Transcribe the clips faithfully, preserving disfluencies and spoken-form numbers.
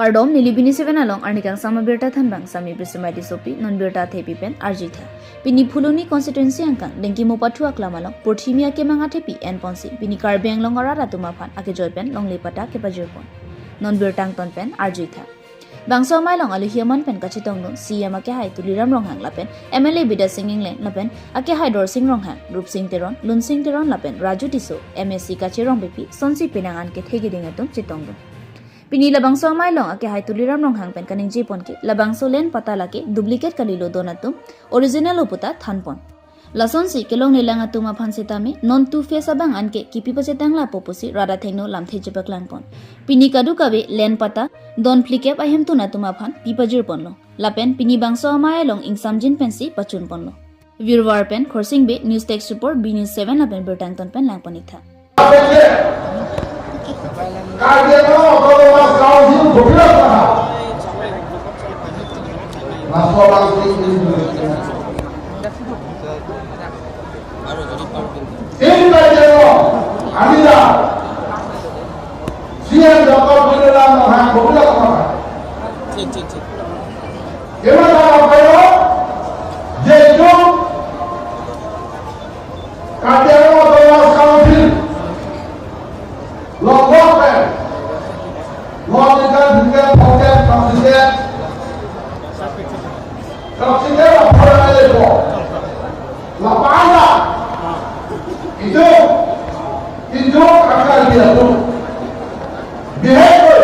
Kardom, neli B News seven along arni kangsam abirta thanbang Sami Biswamai Tissopi. Non birta athepi pen arjuitha. Pini Phuloni constituency angkang Dengkimo Pathu aklam along purthimi akemang athepi enponsi pini Karbi Anglong arat atum aphan akejoi pen longle patta kepajirpon. Non birta angton pen arjuitha. Bangso amei along alohi aman pen kachetongdun C E M akehai Tuliram Ronghang lapen M L A Bidya Sing Engleng lapen akehai Dorsing Ronghang, Rupsing Teron, Lunsing Teron lapen Raju Tisso, M A C Kache Rongpipi, sonsi penang an kethe keding atum chetongdun. Pini labangso amei along akehai Tuliram Ronghang pen kaningjepon ke labangso land patta lake duplicate kalilo, don atum original o puta thanpon. Lasonsi kelonglelang atum aphan setame non two phase abang anke kipi pachetang lapo pusi rat athengno lamthe chepaklangpon. Pini kadokave land patta don phlikep ahemtun atum aphan pipajirponlo. Lapen pini bangso amei along ingsamjin pensi pachunponlo. Virwar pen Khorsing Bey, News Desk Report, B News seven lapen birta angton pen langpon-iktha. Karbi Anglong Autonomous Council gobila kotha. Laso abang sing sing. Sing Karbi Anglong, anida. C E M Doctor Tuliram Ronghang gobila kotha. ঠিক, ঠিক, ঠিক। Kema thang apa lo? Jeju Karbi Anglong Autonomous Council, Lombok pen, Lombok pen juga project oxygen, oxygen apa yang ada itu? Lapangan itu, itu akan dia tuh. Behavior.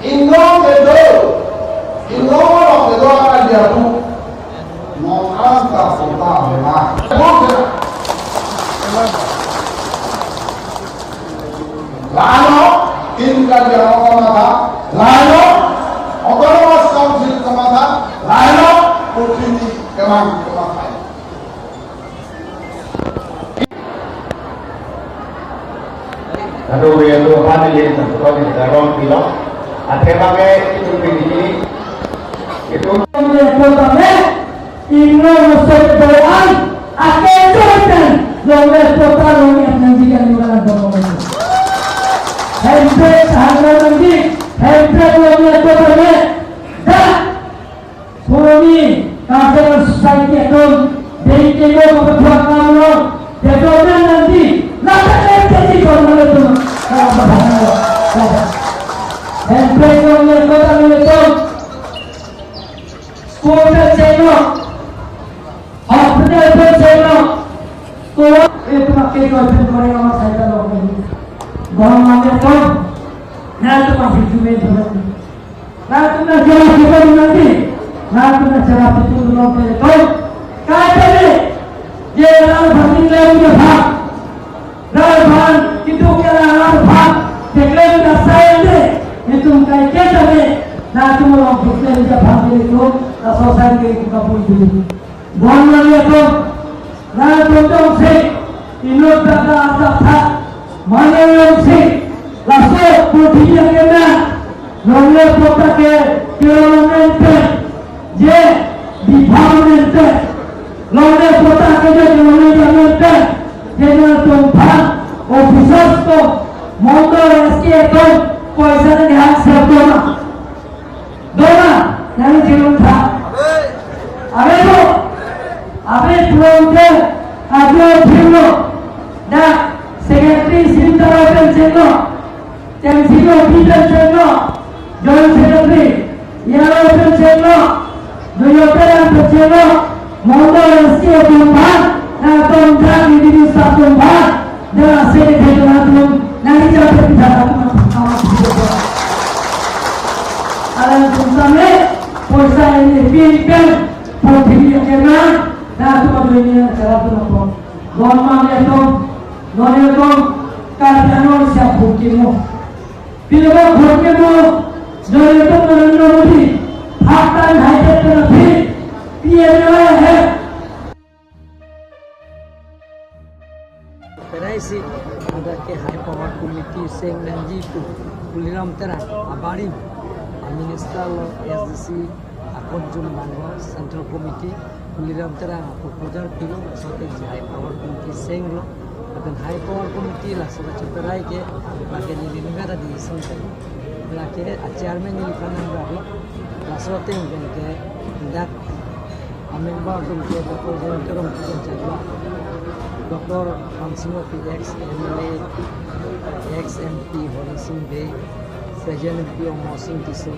Inglong kedo, inglong along kedo akan dia tu. Nong alam ta sota mema. Lano, in ka dia kamatha, lano, Autonomous Council kamatha, lano, purthimi kemang kamatha. Lalu yang dua kali yang satu kali dalam bilang, ada pakai itu begini, itu. Longle patta me, inglong sek doan, akejo pen, longle patta longle nangji kan juga nang doan. Hemprek tahan nangji, hemprek longle patta me, dah. Phuloni Cultural Society atum, Dengkimo Pathu aklam along, development nangji, lapen M T C government atum, kalang bahana lo. Hemprek longle patta longle atum, school pen chenglo, hospital pen chenglo, school, eh, pakai koi pen koi awak saya tak lo. Bang mana tu, na tu masih cuma tu. Latum nangcherap kita nanti. Latum nangcherap itu belum betul. Kata ni, dia lalu banding lagi dia bang. Lalu bang, itu kira lalu bang. Dia klaim dah saya ni. Itu kai kita ni. Latum belum betul dia bang itu. Asal saya ni itu kabur itu. Bon lagi itu. Latum dong si, inut dada atak tak, mane yang si, laso putih yang kena, longle patta ke development pen, je development pen, longle patta ke je development pen, je na tumpang, officers ko, mondol S K ko, poisa na hak sertona. Dona, nang jirung tha. Ave lo, ave pulang ke, ajo phirlo. Da, secretary Sintaro pen chenglo, M C O P pen chenglo, joint secretary, yaro pen chenglo, joyo pen pen chenglo, mondol S K pen phan, na tong tha, ni di sa pen phan, da, secretary na tum, na ni ja pen phan, na tum, alam tum samle, poisa ini pin pen, pon pin yang kena, na tum adu ini yang cara tum apa. Bon mane tum, non tum, Karbi Anglong siap bukimo. Pilo bukimo, non tum Narendra Modi, hak tan hai pen pin, P M A hai. Peraisi, ada ke High Power Committee seng nangji pu, Tuliram Terang, abarim, a minister lo S D C, akon jun banglo, Central Committee, Tuliram Terang, a proposal pilo, so ke High Power Committee senglo, lapen High Power Committee laso kacheperai ke, lake neli ningga ta di seng. Lake a chairman neliphan nangdaklo. Laso ateng pen ke dak a member atum ke Doctor Jayanta Rongpi pen chakla, Doctor Pansing Rongpi, ex M L A, ex M P Horen Sing Bey, present M P Amarsing Tisso,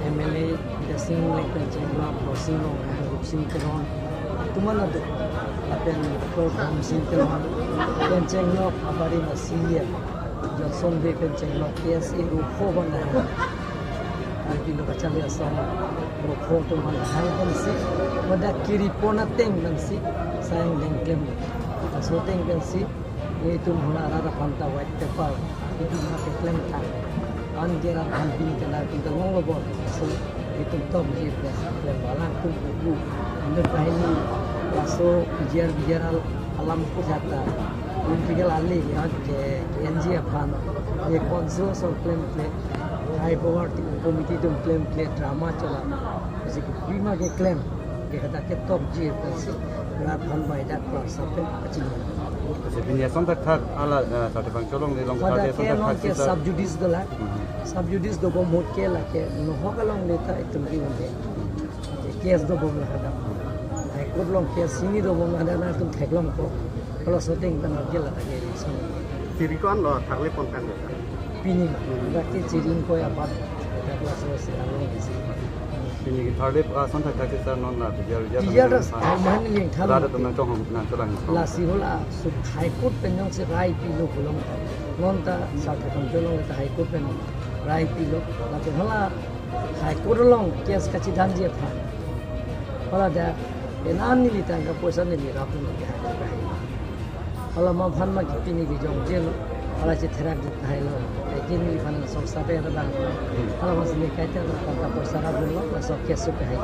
M L A Bidya Sing Engleng pen chakla, Borsing Ronghang, Rupsing Teron, atum an do. Lapen Doctor Bhom Sing Teron pen chenglok, abarim a C E M Johnson Bey pen chenglok, K S A rukho abang lahai. Arpilo kacharli asong rukho atum abang lahai pensi, pada kiri pon ateng pensi, sayang dengklem. Laso ateng pensi, itum hala arat aphan ta white paper itum ha keklem tha. Anke rat aphan pini ke nangtum ta longlo bor. So itum tokji pen klem, alangtum ubu, inut banghini laso P G R, P G R al-, alam puthata political ali, anke K N G aphan, ye council so klemkle, high power ti committee atum klemkle, drama chola. Jisi kopima keklem ke hadak ke tokji pensi rat aphan bai dak klar sapen achini. Kasi pini asonthakthak hala, eh, Sarthe Phangcho alongle along Pada Sarthe ke asonthakthak along ke sisa sub judice dolang. Mhm. Sub judice dobom ahut ke lake nohok alongle ta itum ri unde. Case dobom lahai hadak. High Court along case hini dobom lahai hadak, nangtum theklongpo. Halaso ateng pen ke ladak ke election. Chiri ko-an lo tharle pon kan ya? Pini ma. Hmm. Dak ke chiri ingkoi abat. Dak laso si along isi. Pini ke tharle, ah, asonthakthak sisa non la P G R, P G R P G R atum ta nang than, mahan ling than. Rat atum nangchonghong nangcholang. Lasi hala so High Court pen jongsi rai pilo pu along ta, non ta Sarthe Phangcho alongle ta High Court pen rai pilo. Lapen hala High Court along case kachidamji aphan, hala dak pen an neli tangka poisa neli rap neli ke High Court kahai. Hala ma aphan ma ke pini ke jongjelo, hala chetherak dut kahailo. Lake neliphan song sate ra bang. Hala ma sini kaita tangka poisa rap dunlo, laso case so kahai.